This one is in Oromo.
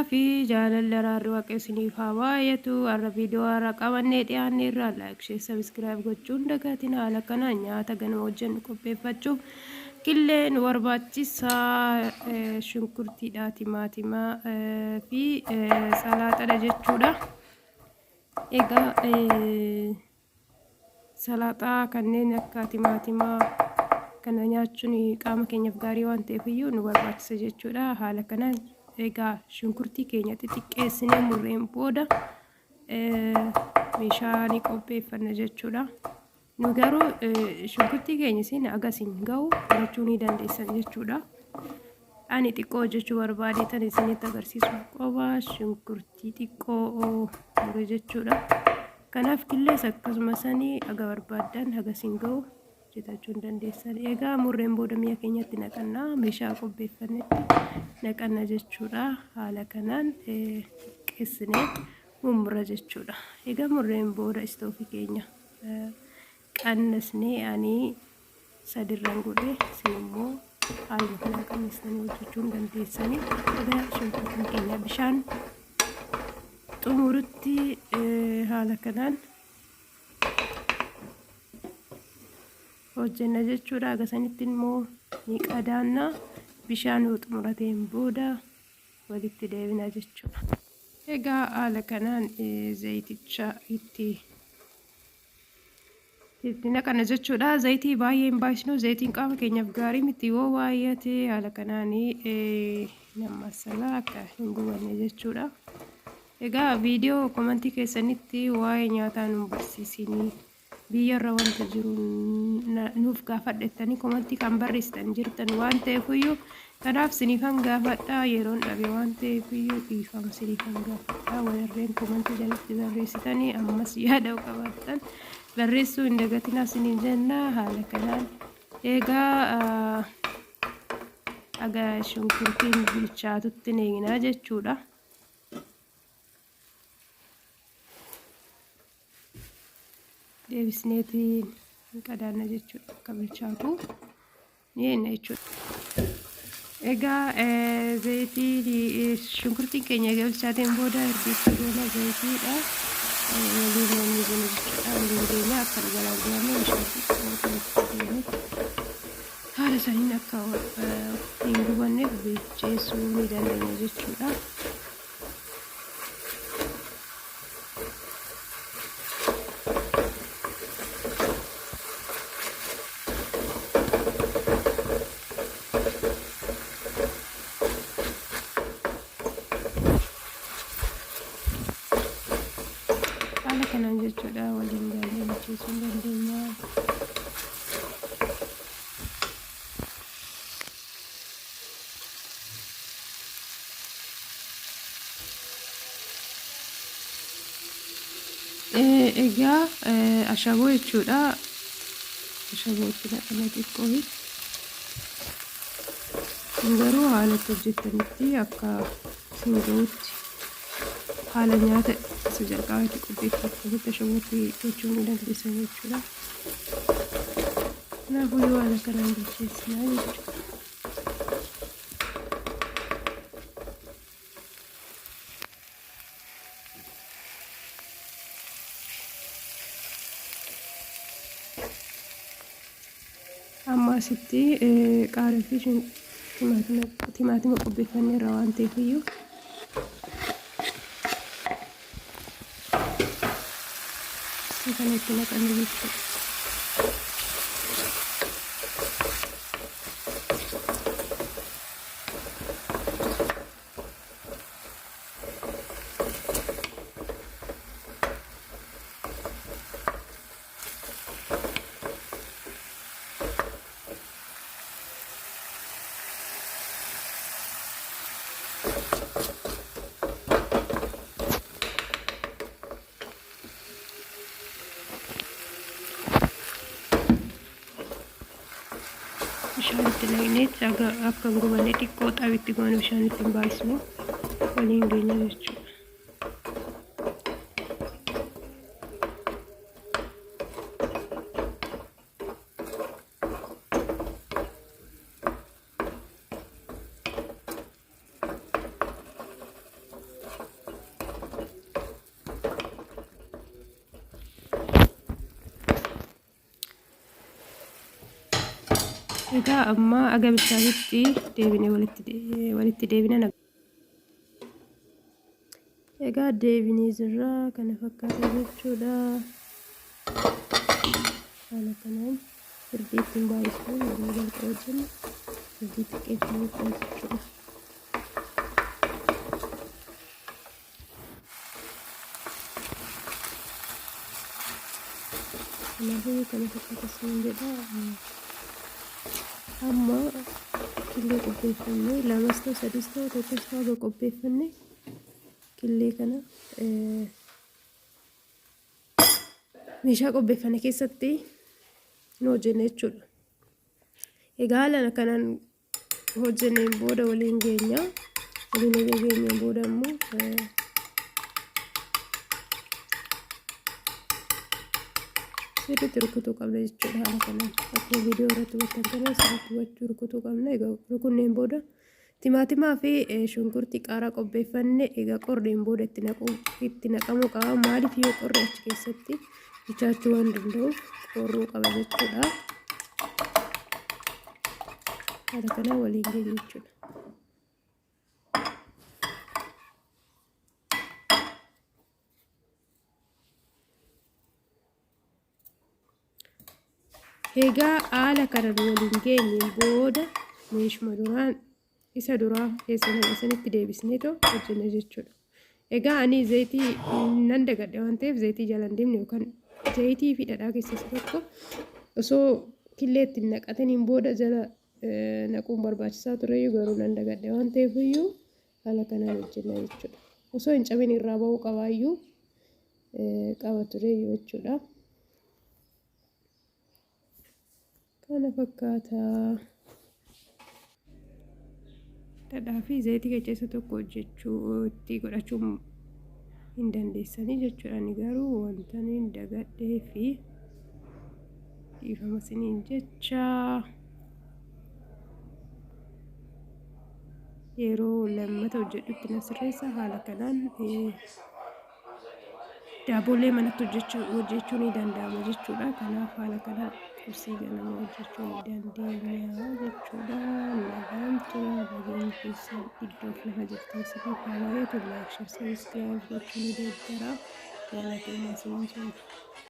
fi jaalalli araarri waaqayyo isiniif haa baay'atu. Har'a viidiyoo haaraa qabannee dhiyaanne irraa like, share, subscribe gochuun dagatiin. Haala kanaan nyaata ganama hojjennu qopheeffachuuf killee nu barbaachisaa, shunkurtiidha, timaatima fi salaaxadha jechuudha. Egaa salaaxaa kanneen akka timaatimaa kana nyaachuun qaama keenyaaf gaarii waan ta'eef iyyuu nu barbaachisa jechuudha. Haala kanaan egaa shunkurtii keenya xixiqqeessinee murreen booda meeshaa ni qopheeffanna jechuudha. Nu garuu shunkurtii keenya isin agas hin ga'u murachuu ni dandeessan jechuudha. Ani xiqqoo hojjechuu barbaade tan isinitti agarsiisu qofa shunkurtii xiqqoo mure jechuudha. Kanaaf killees akkasuma sanii haga barbaaddan haga isin ga'u hojjetachuu hin dandeessan. Egaa murreen booda mi'a keenyatti naqanna, meeshaa qopheeffannetti naqanna jechuudha. Haala kanaan xiqqeessinee mummura jechuudha. Egaa murreen booda istoofii keenya qannasnee, ani sadirran godhe, isin immoo haaluma kanaan qannastanii hojjechuu hin dandeessanii. Egaa shunkurtiin keenya bishaan xumurutti haala kanaan hojjenna jechuudha. Haga sanitti immoo ni qadaanna, bishaan yoo xumurateen booda walitti deebina jechuudha. Egaa haala kanaan zayiticha itti naqana jechuudha. Zayitii baay'ee hin baay'isnu. Zayitiin qaama keenyaaf gaarii miti yoo baay'ate. Haala kanaan nama salaa akka hin gubanne jechuudha. Egaa viidiyoo komantii keessanitti waa'ee nyaataa nu barsiisinii, biyyarra wanta jiru nuuf gaafadhettanii komantii kan barreessitan jirtan waan ta'eefiyyuu, kanaaf siniifan gaafadha. Yeroon dhabe waan ta'eefiyyuu dhiifama siniifan gaafadha. Warreen komantii jalatti barreessitanii ammas yaada qabaattan barreessuu hin dagatinaa siniin jenna. Haala kanaan egaa haga shunkurtiin bilchaatutti eegnaa jechuudha. Deebisneetiin hin qadaanna jechuudha, akka bilchaatu ni eegna jechuudha. Egaa zayitii shunkurtiin keenya egaa bilchaateen booda hirdiitti goona, zayitiidha. Waliin wanni goona jechuudha. Waliin keenya akka nu jalaa gubanne bishaan xiqqoo itti goone haala saniin akka hin gubanneef bilcheessuu ni dandeenya jechuudha. Haala kanaan jechuudha, waliin gaanii bilcheessuu ni dandeenya. Egaa ashaboo jechuudha. Ashaboo itti naqame xiqqoo. Garuu haala itti hojjettanitti akka isin ga'utti haala nyaata isa jalqabaa itti qopheeffattanitti ashabootti gochuu ni dandeessan jechuudha. Kanaafuu yoo haala kanaan bilcheessinaa jechuudha. Amma asitti qaaraa fi timaatima qopheeffanneerra waan ta'eef iyyuu kana itti naqanne jechuudha. Bishaan itti naqneetti akka hin gubanne xiqqoo xabitti goone, bishaan itti hin baay'isnu, waliin geenya jechuudha. Egaa amma aga bilchaatutti deebinee walitti deebina. Egaa deebinee jirra, kana fakkaata jechuudha. Haala kanaan hirdii ittiin baay'isuu yeroo jalqaba hojjennu hirdii xiqqeeffamuu qaba jechuudha. Kanaafuu kana fakkaata siin jedha. Amma killee qopheeffanne, lamas ta'u sadis ta'u tokkos ta'u haga qopheeffanne killee kana meeshaa qopheeffanne keessatti nu hojjenne jechuudha. Egaa haala kanaan hojjenneen booda waliin geenya. Waliin eega geenyeen booda immoo sirriitti rukutuu qabna jechuudha haala kanaan. Akkuma viidiyoo irratti hubattan kana sirriitti hubachuu rukutuu qabna. Egaa rukunneen booda timaatimaa fi shunkurtii qaaraa qopheeffanne egaa qorreen booda itti naquu itti naqamuu qaba. Maaliif yoo qorre achi keessatti bilchaachuu waan danda'uuf qorruu qaba jechuudha. Haala kanaan waliin geenye jechuudha. Egaa haala kanaan waliin geenyeen booda meeshuma duraan isa duraa keessa isinitti deebisneetoo hojjenna jechuudha. Egaa ani zayitii nan dagadhe waan ta'eef zayitii jala hin deemne, yookaan zayitii fi dhadhaa keessa isa tokko osoo killee ittiin naqataniin booda jala naquun barbaachisaa tureyyuu, garuu nan dagadhe waan ta'eef iyyuu haala kanaan hojjenna jechuudha. Osoo hin cabin irraa ba'uu qabaayyuu qaba tureyyuu jechuudha. Kana fakkaata. Dhadhaa fi zayitii keessa tokko hojjechuu itti godhachuu hin dandeessanii jechuudha. Ani garuu wanta ani dagadhee fi dhiifama isiniin jecha, yeroo lammata hojjedhutti na sirreessa. Haala kanaan daaboolee manatti hojjechuu ni danda'ama jechuudha. Kanaaf haala kanaan qursii ganama hojjechuu ni dandeenya jechuudha. Nagaan tura, nageenyi keessan iddoo fi lafa jirtan isiniif haa baay'atu. Like, share, subscribe gochuu ni deeggara. Galatoomaa isiniin jenna.